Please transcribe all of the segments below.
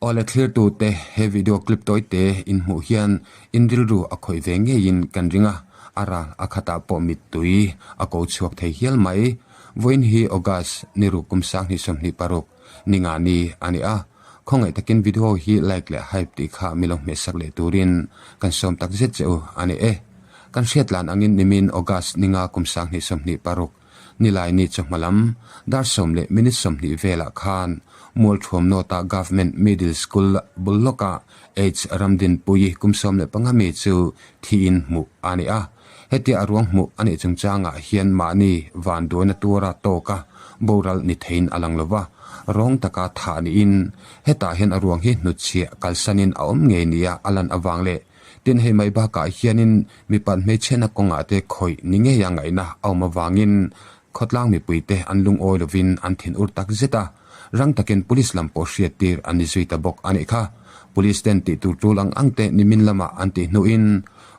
Awle thlirtute he video clip tawite in hmuh hian in rilru a khawih ve ngeiin kan ring a, a ral a khatah pawh mittui a ko chhuak thei hial mai. Vawiin hi August ni ruk kum 2026 ni nga ni a ni a, khawngaih takin video hi like leh hype tih kha mi lo hmehsak leh turin kan sawm tak zet che u a ni e. Kan hriatlan angin nimin August ni nga kum 2026 Nilai ni chawhma lam dar sawm leh minute 20 velah khan Mualthuam North-a Government Middle School bul lawkah H Ramdinpuii kum 15 mi chu thiin hmuh a ni a. Hetia a ruang hmuh a nih chungchangah hian mahni vanduaina tura tawka boral ni theiin a lang lo va, rawng taka thah niin hetah hian a ruang hi hnutchhiah kalsanin a awm ngei nia a lan avang leh Tin, hei mai bakah hianin mipat hmeichhiatna kawngah te khawih ni ngeia ngaihna a awm avangin khawtlang mipuite an lungawi lovin an thin ur tak zet a, rang takin police lam pawh hriattir an ni zui ta bawk a nih kha. Police ten tih tur tul ang ang te nimin lamah an tih hnuin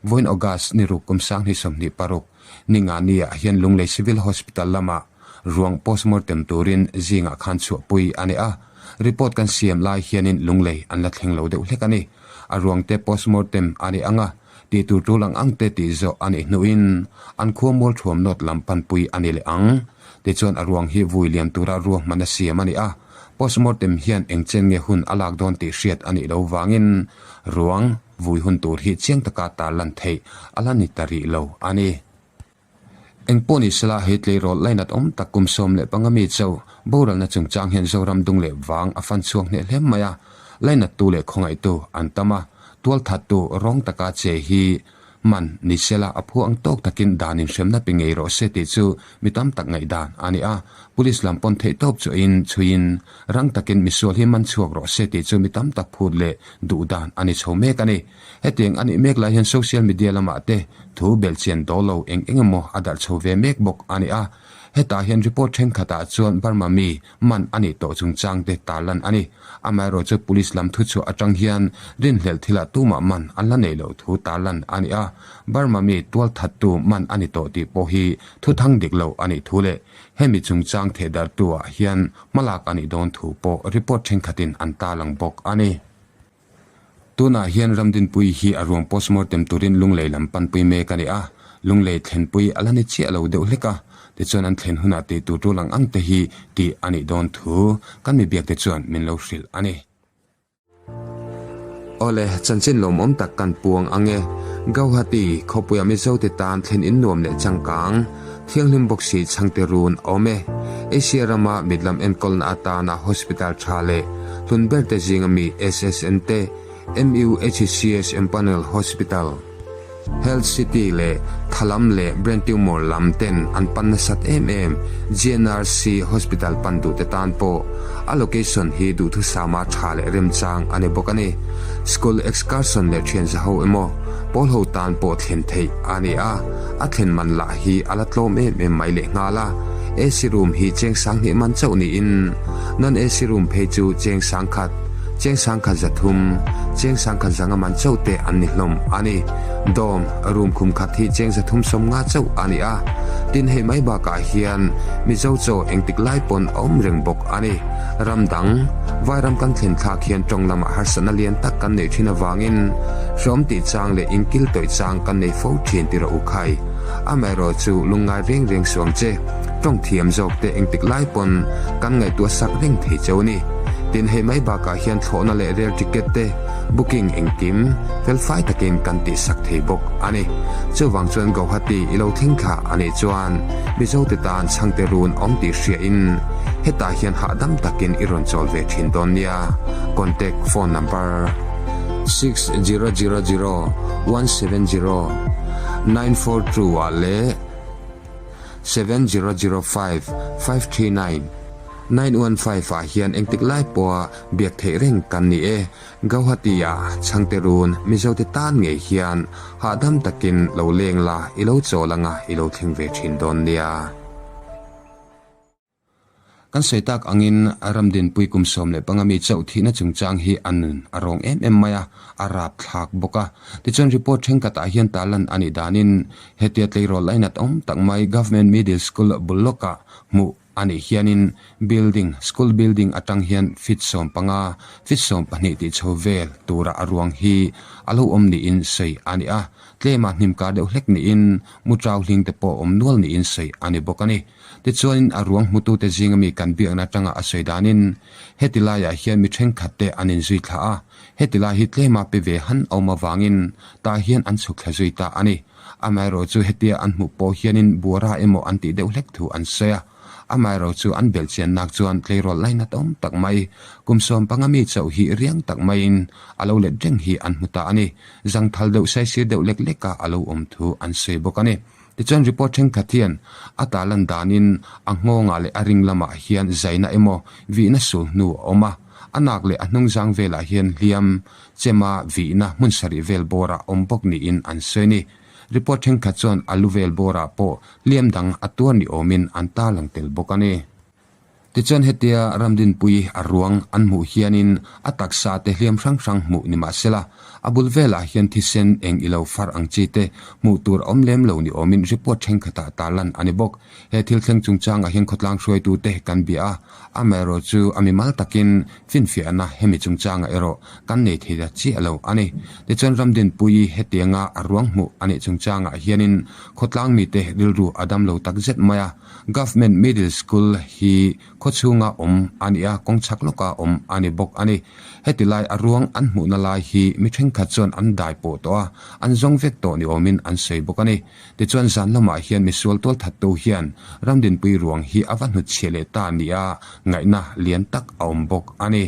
vawiin August ni ruk kum 2026 ni nga niah hian Lunglei Civil Hospital lamah ruang postmortem turin zingah khan chhuahpui a ni a, report kan siam lai hianin Lunglei an la thleng lo deuh hlek a ni. A ruangte postmortem a ni ang a, tih tur tul ang ang te tih zawh a nih hnuin an khua mualthuam nawt lam panpui a ni leh ang. Tichuan a ruang hi vui liam tura ruahman a siam a ni a, postmortem hian eng chen nge hun a lak dawn tih hriat a nih lo vangin ruang vui hun tur hi chiang taka tarlan theih a la ni ta rih lo a ni. Engpawh ni sela he tleirawl lainat awm tak kum 15 mi chauh boralna chungchang hian Zoram dung leh vang a fan chhuak hneh hlem mai a, lainattu leh khawngaihtu an tam a, tualthattu rawng taka che hi man ni sela a phu ang tawk takin dan inhremna pe ngei rawh se tih chu mi tam tak ngaihdan a ni a, police lam pawn theihtawp chuahin chhuiin rang takin misual hi man chhuak rawh se tih chu mi tam tak phut leh duh dan a ni chho mek a ni. Hetiang a nih mek lai hian social media lamah te thu belhchian dawl lo eng eng emaw a darh chho ve mek bawk a ni a. Hetah hian report thenkhatah chuan Burma mi man a nih tawh chungchang te tarlan a ni. Amaherawhchu police lam thuchhuah atang hian rinhlelh thilah tumah man an la neih loh thu tarlan a ni a. Burma mi tualthattu man a ni tawh tih pawh hi thu thang dik lo a nih thu leh hemi chungchang thehdarhtu-ah hian hmalak a nih dawn thu pawh report thenkhatin an tarlang bawk a ni. Tunah hian Ramdinpui hi a ruang postmortem turin Lunglei lam panpui mek a ni a, Lunglei thlenpui a la ni chiah lo deuh hlek a, tichuan an thlen hunah tih tur tul ang ang te hi tih a nih dawn thu kan mi biakte chuan min lo hrilh a ni. Awle, chanchin lawmawm tak kan puang ang e. Gauhati khawpuia Mizote tan thlen in nuam leh changkang, thianghlim bawk si chhangte run a awm e. Asia rama mitlam enkawlna atana hospital tha leh hlun berte zinga mi SSN te, MUHCS Empanel Hospital, Health City leh Thalam leh Brain Tumor lam ten an pan nasat em em GNRC Hospital pan duhte tan pawh a location hi duhthusama tha leh remchang a ni bawk a ni. School excursion leh thian za ho emaw pawl ho tan pawh thlen theih a ni a, a thlen man lah hi a la tlawm em em mai leh nghal a. AC room hi cheng 2000 man chauh niin non AC room phei chu cheng 1000, cheng 1300, cheng 1100 man chauh te an ni hlawm a ni. Dorm room khum khat hi cheng 350 chauh a ni a, tin hei mai bakah hian Mizo chaw engtik lai pawn a awm reng bawk a ni. Ram dang, Vairam kan thlen thlak hian tawng lamah harsatna lian tak kan neih thin avangin hreawm tih chang leh inkil tawih chang kan nei fo thin ti rawh u khai. Amaherawh chu lungngai reng reng suh ang che, tawng thiam zawk te engtik lai pawn kan ngaihtuah sak reng thei cheu a ni. Tin hei mai bakah hian thlawhna leh rail ticket te booking engkim felfai takin kan tih sak thei bawk a ni. Chuvang chuan Guwahati i lo thleng thla a nih chuan Mizote tan chhangte run awm tih hriain hetah hian hahdam takin i rawn chawl ve thin dawn nia. Contact phone number, 6000 170 942 ah leh 7005 539 915 ah hian engtik lai pawha biak theih reng kan ni e. Gauhati ah chhangte run Mizote tan ngei hian hahdam takin lo leng la i lo chawl anga i lo thleng ve thin dawn nia. Kan sawi tak angin Ramdinpui kum 15 mi chauh thihna chungchang hi a nun a rawng em em mai a, a rap thlak bawk a. Tichuan report thenkhatah hian tarlan a nih danin hetia tleirawl lainat awm tak mai Government Middle School bul lawkah hmuh. a nih hianin building, school building atang hian feet 15, feet 12 tih chho vel tura a ruang hi a lo awm niin sawi a ni a. Tlema hnim kar deuh hlek niin mutrau hling te pawh awm nual niin sawi a ni bawk a ni. Tichuanin a ruang hmutute zinga mi kan biakna atanga a sawi danin heti laiah hian mi thenkhat te an inzui thla a, heti lai hi tlema pe ve han a awm avangin tah hian an chhuk thla zui ta a ni. Amaherawh chu hetia an hmuh pawh hianin buara emaw an tih deuh hlek thu an sawi a. Amaherawh chu an belhchian nak chuan tleirawl lainat awm tak mai, kum 15 mi chauh hi riang tak maiin a lo let reng hi an hmu ta a ni. Zangthal deuh saisir deuh lek leka a lo awm thu an sawi bawk a ni. Tichuan report thenkhat hian a ta lan danin a nghawngah leh a ring lamah hian zaina emaw vihna sul hnu a awm a. A nak leh a hnungzang velah hian hliam chema vihna hmun sarih vel bawrah awm bawk niin an sawi a ni. Report thenkhat chuan a lu vel bawrah pawh hliam dang a tuar ni awmin an tarlang tel bawk a ni. Tichuan hetia Ramdinpui a ruang an hmuh hianin a taksa te hliam hrang hrang hmuh ni mah sela, a bul velah hian thisen eng ilo far ang chi te hmuh tur a awm lem lo ni awmin report thenkhatah tarlan a ni bawk. He thil thleng chungchangah hian khawtlang hruaitute kan bia a, amaherawh chu a mimal takin finfiahna hemi chungchangah erawh kan nei thei ta chiah lo a ni. Tichuan Ramdinpuii hetianga a ruang hmuh a nih chungchangah hianin khawtlang mite rilru a dam lo takzet mai a, Government Middle School hi khawchhunga awm a ni a, kawng chhak lawka awm a ni bawk a ni. Heti lai a ruang an hmuhna lai hi mi thenkhat chuan an dai pawh tawh a, an zawng vek tawh ni awmin an sawi bawk a ni. Tichuan zan lamah hian misual tualthattu hian Ramdinpui ruang hi a va hnutchhiah leh ta nia ngaihna lian tak a awm bawk a ni.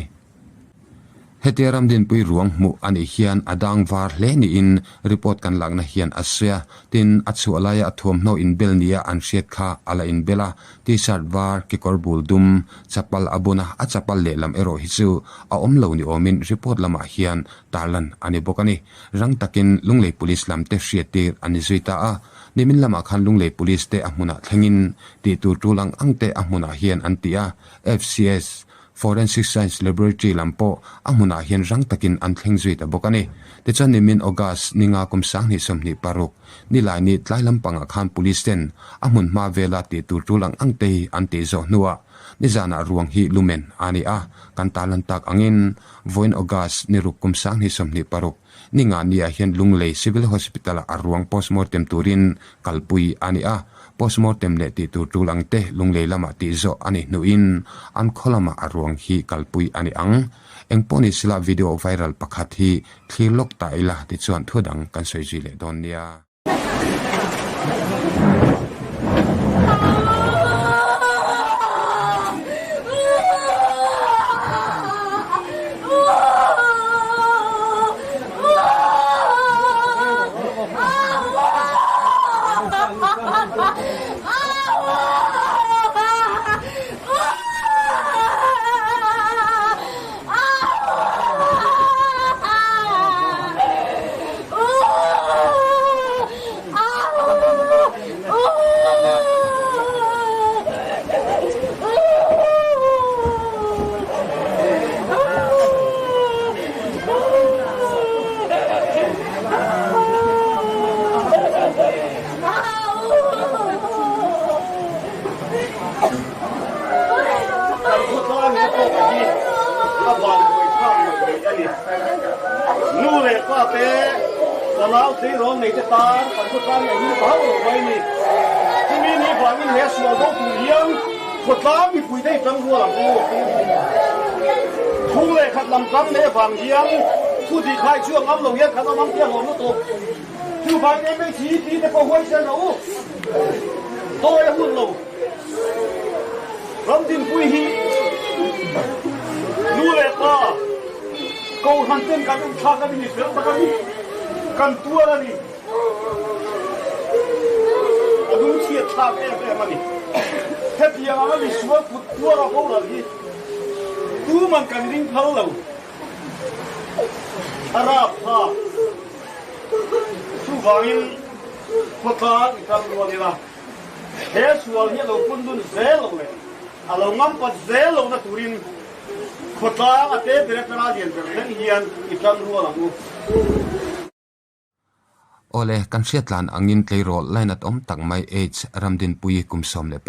Hetia Ramdinpui ruang hmuh a nih hian a dang var hle niin report kan lakna hian a sawi a. Tin, a chhuah laia a thuamhnaw inbel nia an hriat kha a la inbel a, T-shirt var, kekawr bul dum, chapal a bun a, a chapal lehlam erawh hi chu a awm lo ni awmin report lamah hian tarlan a ni bawk a ni. Rang takin Lunglei Police lam te hriattir a ni zui ta a. Nimin lamah khan Lunglei Police te a hmunah thlengin tih tur tul ang ang te a hmunah hian an ti a, FCS, Forensic Science Laboratory lam pawh a hmunah hian rang takin an thleng zui ta bawk a ni. Tichuan nimin August ninga kum 2026, Nilaini tlai lampangah khan Police ten a hmun hma vela tih tur tul ang ang te hi an tih zawh hnuah nizanah ruang hi lumen a ni a, kan tarlan tak angin vawiin August ni ruk kum 2026, Ninga niah hian Lunglei Civil Hospital-ah a ruang postmortem turin kalpui a ni a, postmortem leh tih tur tul ang te Lunglei lamah tih zawh a nih hnuin an khaw lamah a ruang hi kalpui a ni ang. Engpawh ni sila video viral pakhat hi thlir lawk ta ila tichuan thu dang kan sawi zui leh dawn nia. Kan khawtlang hi pawh hi a van buai thlak ngawih ngawih a ni. Nu leh pa te fanau tleirawl nei te tan kan khawtlang hi a him ta hauh lo mai a ni. Chumi ni vangin he sual do tur hian khawtlang mipui te hi tang rual ang u. Thung leh khat lam tam nei avang hian thu dik hai chu a ngam lo hian kan awm ang tih a hlawm lutuk. Chuvangin MHEP te pawh huaisen rawh u. Dawi a hun lo. Ramdinpui hi nu leh pa Kohhran ten kan enthlak a ni, mi fel tak a ni, kan tuar a ni. A lungchhiat thlak em em a ni. Hetiang anga misual kut tuar a boral hi tuman kan ring phal lo. A rap thlak. Chuvangin khawtlang i kal rual ila. He sual hi a lo pun dun zel lo leh a lo ngam pat zel lohna turin khawtlang a te ber atanga lian ber thleng hian i tan rual ang u. Awle, kan hriatlan angin tleirawl lainat awm tak mai H Ramdinpuii kum 15,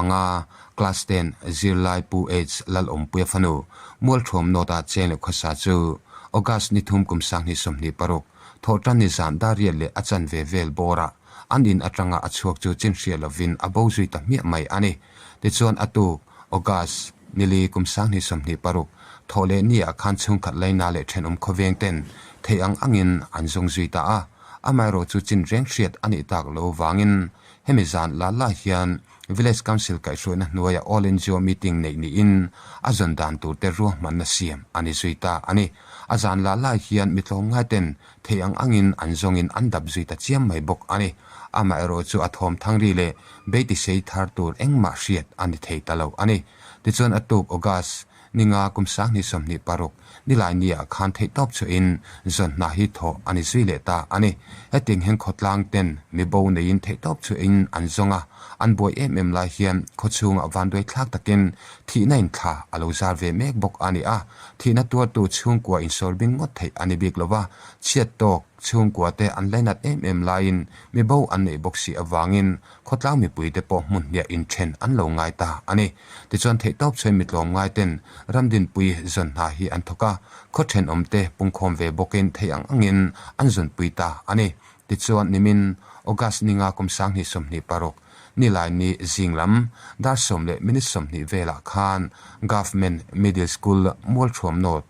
Class 10, zirlai Pu H Lalawmpuia fanu, Mualthuam North-a cheng leh khawsa chu August ni thum kum 2026, Thawhtan ni zan dariat leh a chanve vel bawrah an in atanga a chhuak chu chin hriat lovin a bo zui ta hmiah mai a ni. Tichuan a tuk, August, nili kum 2026, thawh leh ni ah khan chhungkhat laina leh thenawm khawveng ten theih ang angin an zawng zui ta a. Amaherawh chu chin reng hriat a nih tak lo vangin hemi zan la la hian Village Council kaihhruaina hnuaia All NGO meeting neih niin a zawn dan tur te ruahmanna siam a ni zui ta a ni. A zan la lai hian mi tlawmngai ten theih ang angin an zawngin an dap zui ta chiam mai bawk a ni. Amaherawh chu a thawm thangri leh beitisei thar tur engmah hriat a ni thei ta lo a ni. Tichuan a tuk August ninga kum 2026 nilai nia khan theih tawp chhuahin zawn hna hi thawh a ni zui leh ta a ni. Hetiang hian khawtlang ten mi bo neiin theih tawp chhuahin an zawng a, an buai em em lai hian khawchhungah vanduai thlak takin thihna in thla a lo zar ve mek bawk a ni a. Thihna tuartu chhungkua insawr bing ngawt theih a ni bik lo va, chhiat tawk chhungkua te an lainat em em laiin mi bo an neih bawk si avangin khawtlang mipuite pawh hmun hniah inthen an lo ngai ta a ni. Tichuan theihtawp chhuain mi tlawmngai ten Ramdinpui zawn hna hi an thawk a, khaw thenawmte pungkhawm ve bawkin theih ang angin an zawnpui ta a ni. Tichuan nimin August ninga kum 2026 nilai ni zing lam dar sawm leh minute 20 velah khan Government Middle School Mualthuam North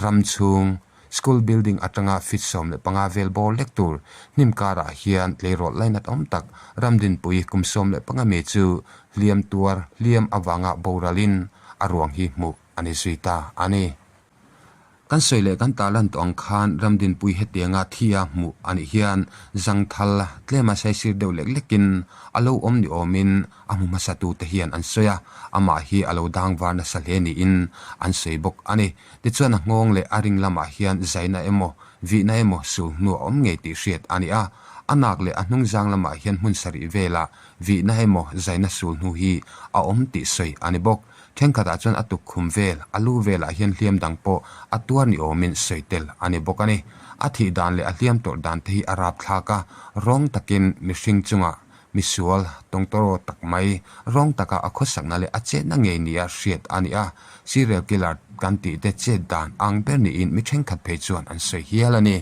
ram chhung school building atanga feet 15 vel bawr lek tur hnim karah hian tleirawl lainat awm tak Ramdinpui kum 15 mi chu hliam tuar hliam avanga boralin a ruang hi hmuh a ni zui ta a ni. Kan sawi leh kan tarlan tawh ang khan Ramdinpui hetianga thi a hmuh a nih hian zangthal tlema saisir deuh lek lekin a lo awm ni awmin a hmu hmasatute hian an sawi a, amah hi a lo dang var nasa hle niin an sawi bawk a ni. Tichuan a nghawng leh a ring lamah hian zaina emaw, vihna emaw sul hnu a awm ngei tih hriat a ni a, a nak leh a hnung zang lamah hian hmun sarih velah vihna emaw zaina sul hnu hi a awm tih sawi a ni bawk. Thenkhatah chuan a tukkhum vel, a lu velah hian hliam dang pawh a tuar ni awmin sawi tel a ni bawk a ni. A thih dan leh a hliam tawrh dan te hi a rapthlak a, rawng takin mihring chungah misual tawngtawraw tak mai rawng taka a khawsakna leh a chetna ngei nia hriat a ni a, serial killer kan tih te chet dan ang ber niin mi thenkhat phei chuan an sawi hial a ni.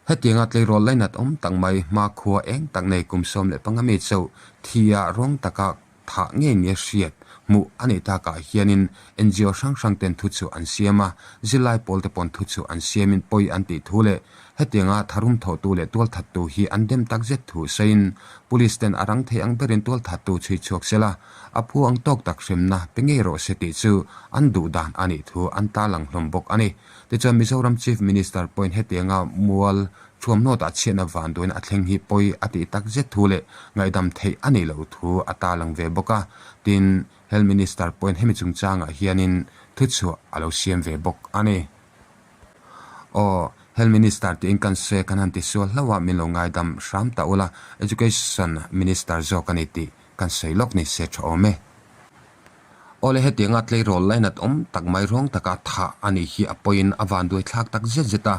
Hetianga tleirawl lainat awm tak mai hmakhua eng tak nei kum 15 mi chauh thi a rawng taka thah ngei nia hriat hmuh a nih takah hianin NGO hrang hrang ten thu chu an siam a, zirlai pawl te pawn thu chu an siamin pawi an tih thu leh hetianga tharum thawhtu leh tualthattu hi an dem tak zet thu sawiin Police ten a rang thei ang berin tualthattu chhui chhuak sela a phu ang tawk tak hremna pe ngei rawh se tih chu an duh dan a nih thu an tarlang hlawm bawk a ni. Tichuan Mizoram Chief Minister pawhin hetianga mual Thuamhnawtah chhiatna vanduaina a thleng hi pawi a tih tak zet thu leh ngaihdam theih a nih loh thu a tarlang ve bawk a. Tin, Health Minister pawhin hemi chungchangah hianin thuchhuah a lo siam ve bawk a ni. Aw, Health Minister tiin kan sawi a, kan han tisual hlauh a, min lo ngaidam hram ta ula, Education Minister zawk a ni tih kan sawi lawk ni se tha awm e. Awle hetianga tleirawl lainat awm tak mai rawng taka thah a nih hi a pawiin a vanduai thlak tak zet zet a,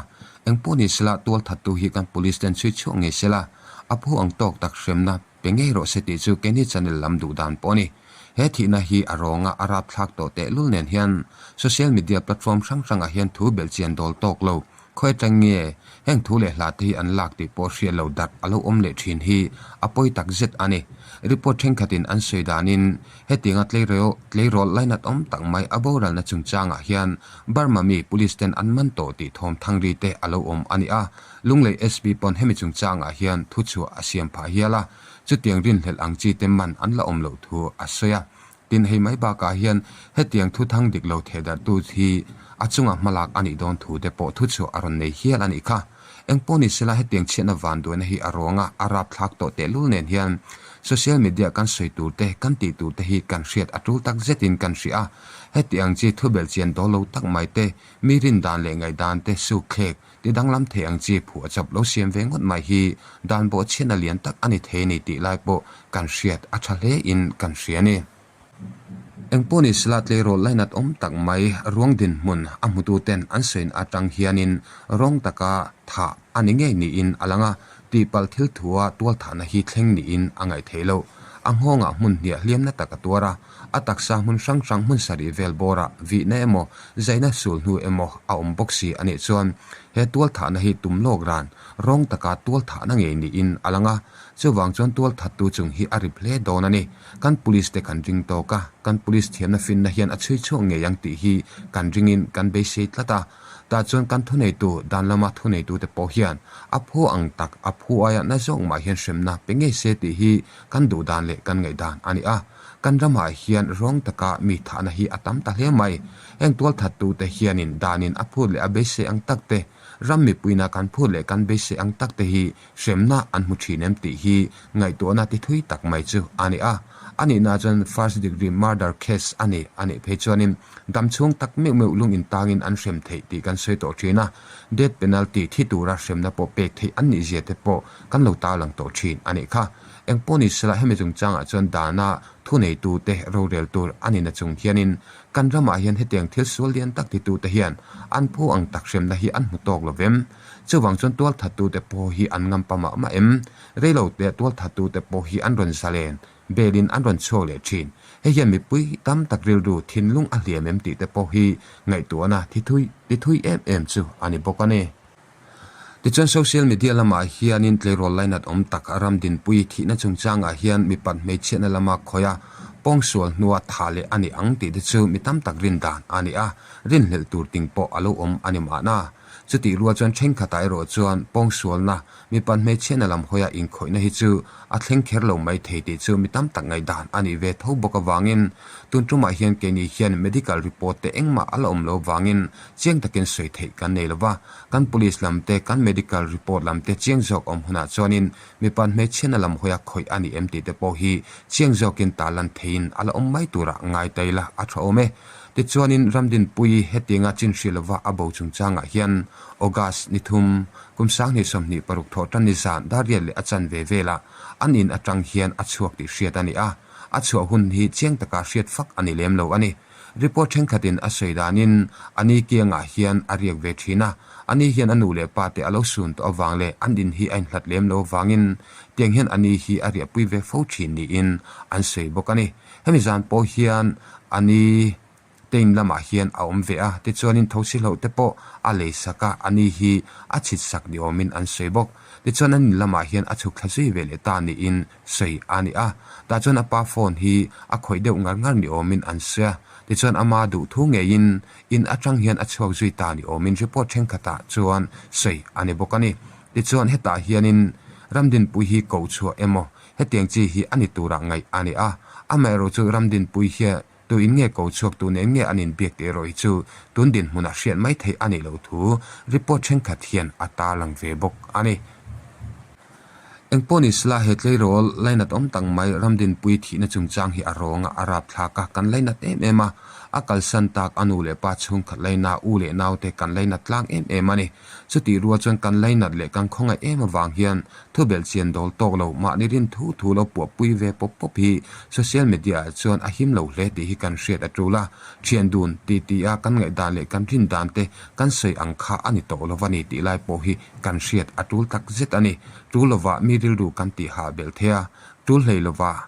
engpawh ni sela tualthattu hi kan police ten chhui chhuak ngei sela, a phu ang tawk tak hremna pe ngei rawh se tih chu keini channel lam duh dan pawh a ni. He thihna hi a rawnga a rapthlak tawh tehlul nen hian social media platform hrang hrangah hian thu belhchian dawl tawk lo Khawi atang nge heng thu leh hla te hi an lak tih pawh hriat lo darh a lo awm leh thin hi a pawi tak zet a ni. Report thenkhatin an sawi danin hetianga tleirawl tleirawl lainat awm tak mai a boralna chungchangah hian Burma mi police ten an man tawh tih thawm thangri te a lo awm a ni a, Lunglei SP pawn hemi chungchangah hian thuchhuah a siam phah hial a, chutiang rinhlelh ang chi te man an la awm loh thu a sawi a. Tin, hei mai bakah hian hetiang thu thang dik lo theh darhtu hi a chungah hmalak a nih dawn thu te pawh thuchhuah a rawn nei hial a nih kha. Engpawh ni sela hetiang chhiatna vanduaina hi a ruang a, a rapthlak tawh tehlul nen hian social media kan sawi tur te, kan tih tur te hi kan hriat a tul tak zetin kan hria a. Heti ang chi thubelh chian dawl lo tak mai te, mi rindan leh ngaihdan te sukthlek Ti danglam thei ang chi phuah chawp lo siam ve ngawt mai hi dan bawh chhiatna lian tak a ni thei ni tih lai pawh kan hriat a tha hle in kan hria a ni. Engpawh ni sela tleirawl lainat awm tak mai ruang dinhmun a hmutu ten an sawiin atang hianin rawng taka thah a ni ngei niin a lang a. Tihpalh thil thua tualthahna hi thleng niin a ngaih theih loh. A nghawngah hmun hniah hliamna tak a tuar a, a taksa hmun hrang hrang hmun sarih vel bawrah vihna emaw zaina sul hnu emaw a awm bawk si a nih chuan he tualthahna hi tum lawk ran rawng taka tualthahna ngei niin a lang a, chuvang chuan tualthattu chung hi a rip hle dawn a ni. Kan police te kan ring tawk a, kan police thiamna finna hian a chhui chhuak ngei ang tih hi kan ringin kan beisei tlat a. Tah chuan kan thuneitu, dan lama thuneitute pawh hian a phu ang tak, a phu aia na zawk mah hian hremna pe ngei se tih hi kan duh dan leh kan ngaih dan a ni a. Kan ramah hian rawng taka mi thahna hi a tam ta hle mai. Heng tualthattute hianin danin a phut leh a beisei ang tak te, ram mipuina kan phut leh kan beisei ang tak te hi hremna an hmu thin em tih hi ngaihtuahna ti thui tak mai chu a ni a. A nihna chuan first degree murder case a ni a nih phei chuanin dam chhung tak meuh meuh lung intangin an hrem theih tih kan sawi tawh thin a, death penalty thi tura hremna pawh pek theih an nih zia te pawh kan lo tarlang tawh thin a nih kha. Engpawh ni sela hemi chungchangah chuan dana thuneitute rorel tur a nihna chung hianin kan ramah hian hetiang thil sual lian tak titute hian an phu ang tak hremna hi an hmu tawk lo vem. Chuvang chuan tualthattute pawh hi an ngam pa mah mah em? Reilote tualthattute pawh hi an rawn zalen, belin an rawn chhuak leh thin. Hei hian mipui tam tak rilru thinlung a hliam em tih te pawh hi ngaihtuahna thi thui ti thui em em chu a ni bawk a ni. Tichuan social media lamah hianin tleirawl lainat awm tak Ramdinpui thihna chungchangah hian mipat hmeichhiatna lama khawih a pawngsual hnua tha leh a ni ang tih te chu mi tam tak rin dan a ni a, rinhlelh tur ting pawh a lo awm a ni mahna. Chutih rual chuan thenkhatah erawh chuan pawngsualna, mipa hmeichhiatna lam hawia inkhawihna hi chu a thleng kher lo mai thei tih chu mi tam tak ngaihdan a nih ve tho bawk avangin tun tumah hian keini hian medical report te engmah a la awm lo vangin chiang takin sawi theih kan nei lova, kan police lam te, kan medical report lam te chiang zawk awm hunah chuanin mipa hmeichhiatna lam hawia khawih a ni em tih te pawh hi chiang zawkin tarlan theiin a la awm mai turah ngai ta ila a tha awm e. Tichuanin Ramdinpuii hetianga chin hrilh lova a bo chungchangah hian August ni thum, kum 2026 thawh tan ni zan Dariat leh a chan ve velah an in atang hian a chhuak tih hriat a ni a, a chhuah hun hi chiang taka hriat fak a ni lem lo a ni. Report thenkhatin a sawi danin a ni kiangah hian a riak ve thin a, a ni hian a nu leh pa te a lo sun tawh avang leh an in hi a inhlat lem lo avangin tiang hian a ni hi a riahpui ve fo thin niin an sawi bawk a ni. Hemi zan pawh hian a ni te in lamah hian a awm ve a, tichuanin thosi hloh te pawh a lei sak a, a ni hi a chhit sak ni awmin an sawi bawk. Tichuan an in lamah hian a chhuk thla zui ve leh ta niin sawi a ni a, tah chuan a pa phone hi a khawih deuh ngar ngar ni awmin an sawi a, tichuan ama duh thu ngeiin in atang hian a chhuak zui ta ni awmin report thenkhatah chuan sawi a ni bawk a ni. Tichuan hetah hianin Ramdinpui hi koh chhuah emaw Hetiang chi hi a ni turah ngaih a ni a, amaherawh chu Ramdinpui hian tu in nge ko chhuak tu nen nge an inbiak tih erawh hi chu tun dinhmunah hriat mai theih a nih loh thu report thenkhat hian a tarlang ve bawk a ni. Engpawhnisla he tleirawl lainat awm tak mai Ramdinpui thihna chungchang hi a rawng a, a rapthlak a, kan lainat em em a, a kalsan tak a nu leh pa chhungkhat laina u leh naute kan lainat tlang em em a ni. Chutih rual chuan kan lainat leh kan khawngaih em avang hian Thubelh chian dawl tawk lo mahni rin thu thu lo puahpui ve pawp pawp hi social media ah chuan a him lo hle tih hi kan hriat a tul a, thian dun ti ti a kan ngaihdan leh kan rin dan te kan sawi ang kha a ni tawh lo va ni tih lai pawh hi kan hriat a tul tak zet a ni. Tul lovah mi rilru kan tih hah belh thei a, tul hlei lovah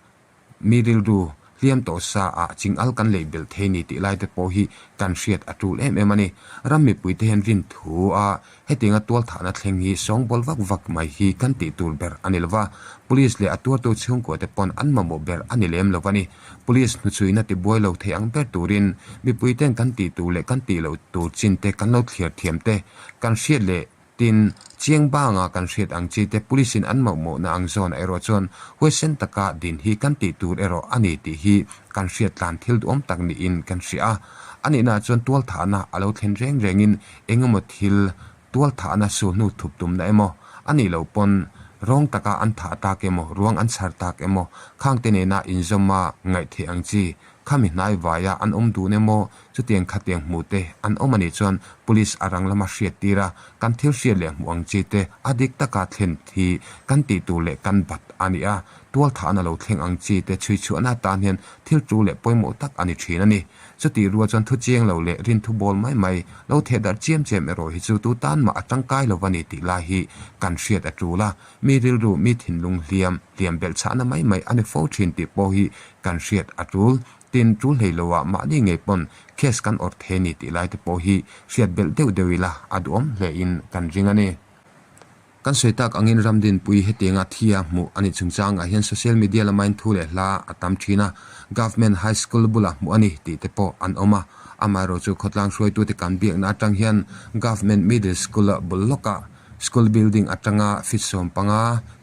Mi rilru hliam tawh sa ah ching al kan leih belh thei ni tih lai te pawh hi kan hriat a tul em em a ni. Ram mipui te hian rin thu a hetianga tualthahna thleng hi sawngbawl vak vak mai hi kan tih tur ber a ni lova, Police leh a tuartu chhungkua te pawn an mamawh ber a ni lem lo a ni. Police hnuchhuina tibuai lo thei ang ber turin mipui ten kan tih tur leh kan tih loh tur chin te kan lo thliar thiam te kan hriat leh Tin, chiang banga kan hriat ang chi te police in an mawhmawhna ang zawnah erawh chuan huaisen taka din hi kan tih tur erawh a ni tih hi kan hriat tlan thil duhawm tak niin kan hria a. A nihnaah chuan tualthahna a lo thlen reng rengin eng emaw thil tualthahna sulhnu thup tumna emaw a nih loh pawn rawng taka an thah tak emaw ruang an chhar tak emaw khangte nena inzawma ngaih theih ang chi. Khami hnai vaia an awm dun emaw, chutiang khatiang hmuh te an awm a nih chuan Police a rang lama hriat tir a, kan thil hriat leh hmuh ang chi te a dik taka thlen hi kan tih tur leh kan bat a ni a, tualthahna lo thleng ang chi te chhui chhuahna atan hian thil tul leh pawimawh tak a ni thin a ni. Chutih rual chuan thu chiang lo leh rinthu bawl mai mai lo theh darh chiam chiam erawh hi chu tu tan mah a tangkai lo va ni tih lai hi kan hriat a tul a, mi rilru, mi thinlung hliam, hliam belh chhahna mai mai a ni fo thin tih pawh hi kan hriat a tul. Tin, tul hlei lo ah mahni ngei pawn case kan awrh thei a ni tih lai te pawh hi hriat belh deuh deuh ila a duhawm hle in kan ring a ni. Kan sawi tak angin Ramdinpui hetianga thia hmuh a nih chungchangah hian social media lama in thu leh hla a tam thin a, Government High School bulah hmuh a ni tih te pawh an awm a. Amaherawhchu khawtlang hruaitute kan biakna atang hian Government Middle School bul lawkah school building atanga feet 15,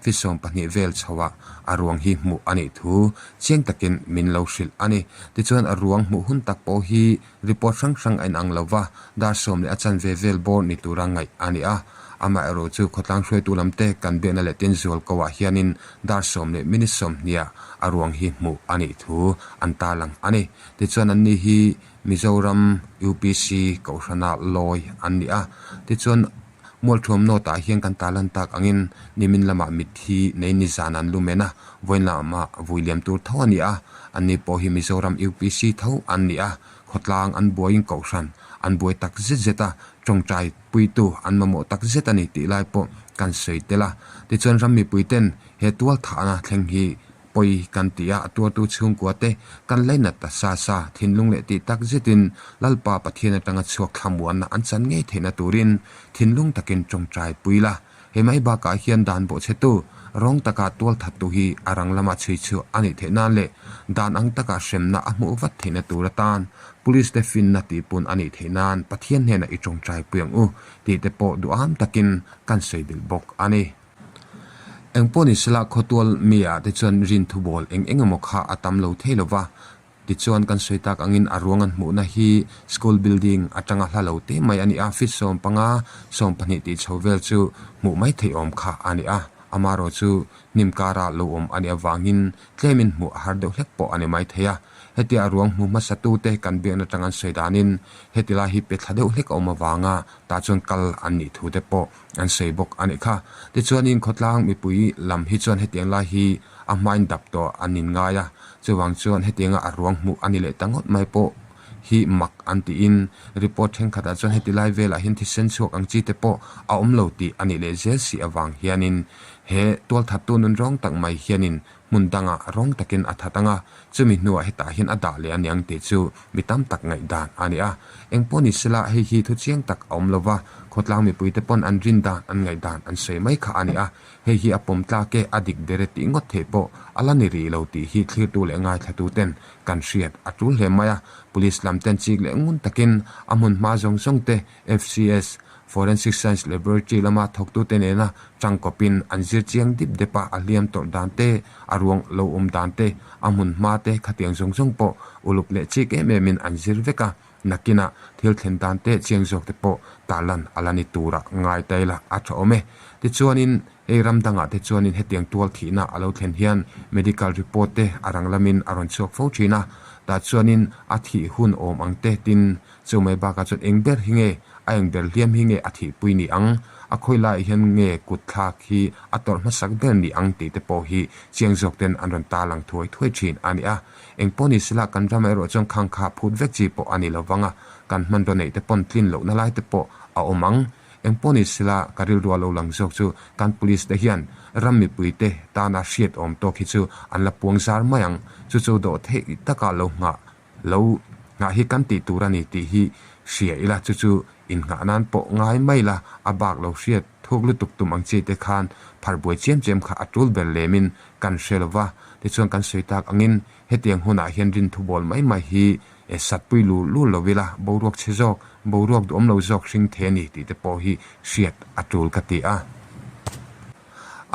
feet 12 vel chhoah a ruang hi hmuh a nih thu chiang takin min lo hrilh a ni. Tichuan a ruang hmuh hun tak pawh hi Report hrang hrang a inang lo va, dar sawm leh a chanve vel bawr ni tura ngaih a ni a. Amaherawh chu khawtlang hruaitu lamte kan biakna leh tin zual ko ah hianin dar sawm leh minute 20 ah a ruang hi hmuh a nih thu an tarlang a ni. Tichuan anni hi Mizoram UPC Kohhrana lawi an ni a. Tichuan Mualthuam North ah hian kan tarlan tak angin nimin lamah mitthi nei nizan an lu men a, vawiin lamah vui liam tur tho a ni a, anni pawh hi Mizoram UPC tho an ni a, khawtlang an buaiin kohhran an buai tak zet zet a, tawngtai puitu an mamawh tak zet a ni tih lai pawh kan sawi tel a. Tichuan ram mipui ten he tualthahna thleng hi Pawi kan ti a, a tuartu chhungkua te kan lainat ta sa sa, thinlung leh tih tak zetin Lalpa Pathian atanga chhuak thlamuanna an chan ngei theihna turin thinlung takin tawngtai pui la. He mai bakah hian dan bawhchhetu, rawng taka tualthattu hi a rang lama chhui chhuah a nih theih nan leh dan ang taka hremna a hmuh vat theihna tur atan Police te finna tihpun a nih theih nan Pathian hnenah i tawngtai pui ang u tih te pawh duham takin kan sawi belh bawk a ni. Engpawh ni sela khawtual mi ah te chuan rin thu bawl eng eng emaw kha a tam lo thei lo va, tichuan kan sawi tak angin a ruang an hmuhna hi school building atanga hla lo te mai a ni a, feet 15, 12 tih chho vel chu hmuh mai theih awm kha a ni a, amaherawh chu hnim kara lo awm a nih avangin tlemin hmuh a har deuh hlek pawh a ni mai thei a, hetia a ruang hmu hmasa tute kan biakna atang an sawi danin heti lai hi pe thla deuh hlek a awm avanga tah chuan kal an nih thu te pawh An sawi bawk a nih kha. Tichuanin khawtlang mipui lam hi chuan hetiang lai hi a hmain dap tawh an inngai a, chuvang chuan hetianga a ruang hmuh a ni leh ta ngawt mai pawh hi mak an tiin report thenkhatah chuan heti lai velah hian thisen chhuak ang chi te pawh a awm lo tih a nih leh zel si avang hianin he tualthattu nun rawng tak mai hianin hmun dangah rawng takin a that ang a, chumi hnuah hetah hian a dah leh a niang tih chu mi tam tak ngaihdan a ni a. Engpawh ni sela hei hi thu chiang tak a awm lo va, khawtlang mipuite pawn an rin dan, an ngaihdan an sawi mai kha a ni a. Hei hi a pawm tlak e, a dik ber e tih ngawt theih pawh a la ni rih lo tih hi thlirtu leh ngaithlatu ten kan hriat a tul hle mai a. Police lam ten chik leh ngun takin a hmun hma zawng zawng te FCS, Forensic Science Laboratory lama thawktute nena tangkawpin an zir chiang dip dep a, a hliam tawrh dan te, a ruang lo awm dan te, a hmun hma te khatiang zawng zawng pawh uluk leh chik em emin an zir vek a, nakinah thil thlen dan te chiang zawk te pawh tarlan a la ni tura ngai ta ila a tha awm e. Tichuanin hei ram dangah te chuanin hetiang tual thihna a lo thlen hian medical report te a rang lamin a rawn chhuak fo thin a, tah chuanin a thih hun awm ang te tin Chu mai bakah chuan eng ber hi nge a eng ber hliam hi nge a thihpui ni ang? A khawi laiah hian nge kut thlak hi a tawrh hmasak ber ni ang tih te pawh hi chiang zawk ten an rawn tarlang thuai thuai thin a ni a. Eng pawh ni sela kan ramah erawh chuan khang kha phut vek chi pawh a ni lo vang a, kan hmanraw neih te pawn tlin lohna lai te pawh a awm ang. Eng pawh ni sela ka rilru a lo lang zawk chu kan police te hian ram mipui te tana hriat awm tawk hi chu an la puang zar mai ang. Chu chu dawh theih taka lo nghah Lo nghah hi kan tih tur a ni tih hi hria ila, chu chu innghah nan pawh ngai mai la, a bak lo hriat thuk lutuk tum ang chi te khan phar buai chiam chiam kha a tul ber lemin kan hre lo va. Tichuan kan sawi tak angin hetiang hunah hian rinthu bawl mai mai hi satpui lur lur lo ila, boruak chhe zawk, boruak duhawm lo zawk hring thei a ni tih te pawh hi hriat a tul ka ti a.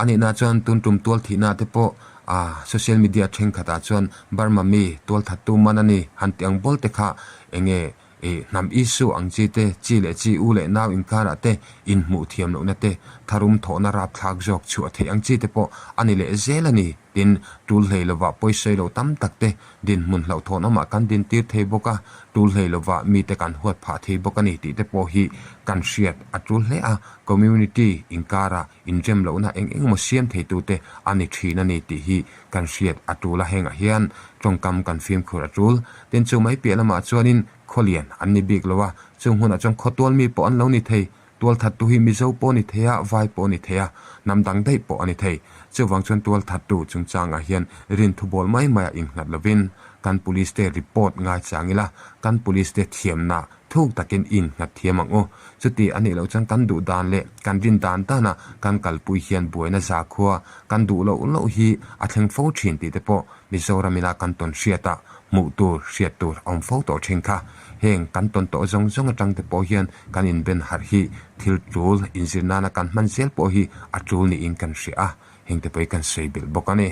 A nihna chuan tun tum tual thihna te pawh ah social media thenkhatah chuan Burma mi tual thattu man a ni han tih ang bawl te kha eng nge Ih, hnam issue ang chi te, chi leh chi, u leh nau inkarah te, inhmuh thiam lohna te, tharum thawhna rapthlak zawk chhuah theih ang chi te pawh a ni leh zel a ni. Tin, tul hlei lovah pawisawi lo tam tak te dinhmun hlauhthawn awmah kan dintir thei bawk a, tul hlei lovah mite kan huat phah thei bawk a ni tih te pawh hi kan hriat a tul hle a, community inkarah inrem lohna eng eng emaw siam theitute a ni thin a ni tih hi kan hriat a tul a, hengah hian tawngkam kan fimkhur a tul. Tin, chu mai piah lamah chuanin khawlian an ni bik lo a, chung hmunah chuan khawtual mi pawh an lo ni thei. Tualthattu hi Mizo pawh a ni thei a, Vai pawh a ni thei a, hnam dang daih pawh a ni thei. Chuvang chuan tualthattu chungchangah hian rinthu bawl mai maiah innghat lovin kan Police te report ngaichang ila, kan Police te thiamna thuk takin i innghat thiam ang u. Chuti a nih loh chuan kan duh dan leh kan rin dan dana kan kalpui hian buaina zakhua kan duh loh loh hi a thleng fo thin tih te pawh Mizoram ina kan tawn hriata hmuh tur, hriat tur a awm fo tawh thin kha. Heng kan tawn tawh zawng zawng atang te pawh hian kan inben harh hi thil tul inzir nana kan hman zel pawh hi a tul niin kan hria a, heng te pawh hi kan sawi belh bawk a ni.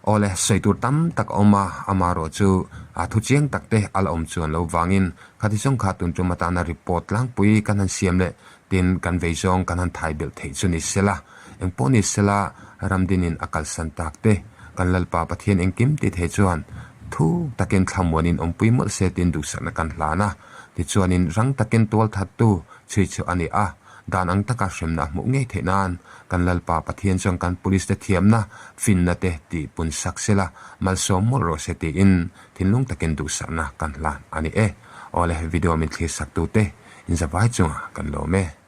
Awle, sawi tur tam tak a awm a, amaherawh chu a thu chiang tak te a la awm chuan lo vangin khati zawng kha tun tum atana report tlangpui kan han siam leh tin kan vei zawng kan han thai belh theih chu ni sela. Engpawh ni sela Ramdinin a kalsan tak te, kan Lalpa Pathian engkim ti thei chuan thu takin thlamuanin awmpui mawlh se tin duhsakna kan hlan a. Tichuanin rang takin tualthattu chhui chhuah a ni a, dan ang taka hremna a hmuh ngei theih nan kan Lalpa Pathian chuan kan police te thiamna, finna te tih pun sak sela malsawm mawlh rawh se tiin thinlung takin duhsakna kan hlan a ni e. Awle video min thlir sak tute inzavai chungah kan lawm e.